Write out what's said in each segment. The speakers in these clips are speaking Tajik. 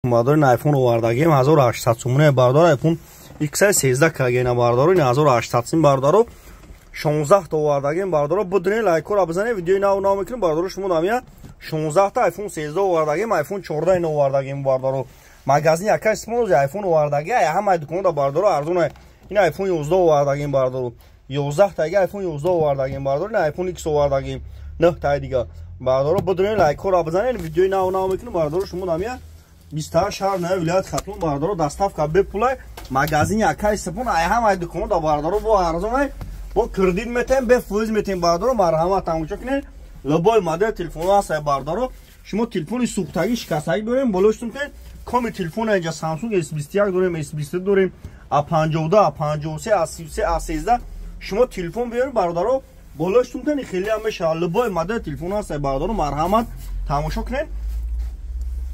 Бардори, iPhone овардагем, 1800 сомона, бардор. iPhone X 13 кагена, бардоро, 1800 сим, бардоро, 16 та овардагем, бардоро. Будуне, лайкора бизанед, видеои нав нав мекунем, бардоро. Шумо дамия 16 та iPhone 13 овардагем, iPhone 14 ино овардагем, бардоро. Магазин якай смози iPhone овардаги, ҳамаи дуконда, бардоро, арзона. Ин iPhone 11 овардагем, бардоро, 11 таги iPhone 11 овардагем, бардоро. Ин iPhone X овардагем, 9 таи дига, бардоро. Будуне, лайкора бизанед, видеои нав нав мекунем, бардоро. Шумо дамия 28 шаҳр на вилоят Хатлон, бардоро, доставка бепулай. Магазин якай сипон ай ҳамаи дуконда, бардоро, бо арзонай, бо кредит метем, бе фоиз метем, бардоро. Марҳамат, тамошо кунед, любой модел телефонҳо ҳастай, бардоро. Шумо телефони сӯхтагӣ, шикастагӣ дорем, болоштун кунед коми телефон. Инҷа Samsung S21 дорем, S22 дорем, A52, A53, A33, A13. Шумо телефон биёред, бародаро, болоштун кунед, хеле ҳам мешавад. Любой модел телефон ҳастай, бардоро, марҳамат, тамошо кунед.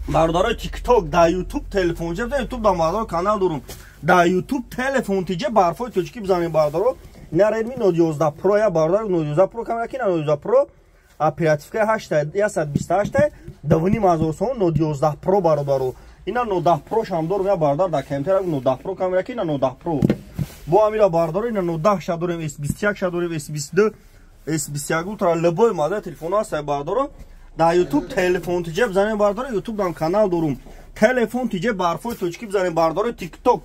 Бародарои ТикТок, дар Ютуб телефон ҷеб, дар Ютуб да, бародаро, канал дорум дар Ютуб, телефон тиҷе барфои тоҷикӣ бизанем, бародаро. Ина Redmi Note 11 Pro я, бародар, Note 11 Pro камера ки, Note 11 Pro оперативка 8 128, 2500 сом Note 11 Pro, бародаро. Ина Note 10 Pro шам дорум я, бародар, дар компютер Note 10 Pro камера ки, ина Note 10 Pro бо амира, бародаро. Ина Note 10 ша дорем, S21 ша дорем, S22, S21 Ultra, любой модел телефон ҳаст, бародаро. Дар Ютуб телефон тиҷе бизанем, бародаро, Ютуб дам канал дорум, телефон тиҷе барфои тоҷикӣ бизанем, бародаро. ТикТок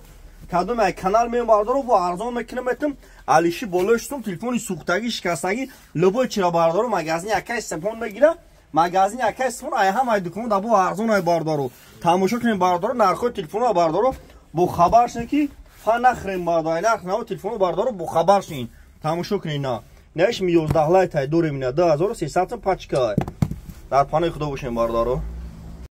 кадом ай канал меем, бародаро, бо арзон мекунем, метам алиши болои шутум. Телефони сӯхтагӣ, шикастагӣ, любой чира, бародаро, магазин якай сепон мегира. Магазин якай сепон ай ҳамаи дукон да бо арзон ай, бародаро. Тамошо кунем, бародаро, нархҳои телефонро, бародаро, бо хабар шин, ки фа нахӯрем, бародаро, нарх наво телефонро, бародаро, бо хабар шин. Тамошо кунем, на наиш Mi 11 Lite ай дорем, ина 2300 пачка. Дар панои Худо бошем, бародаро.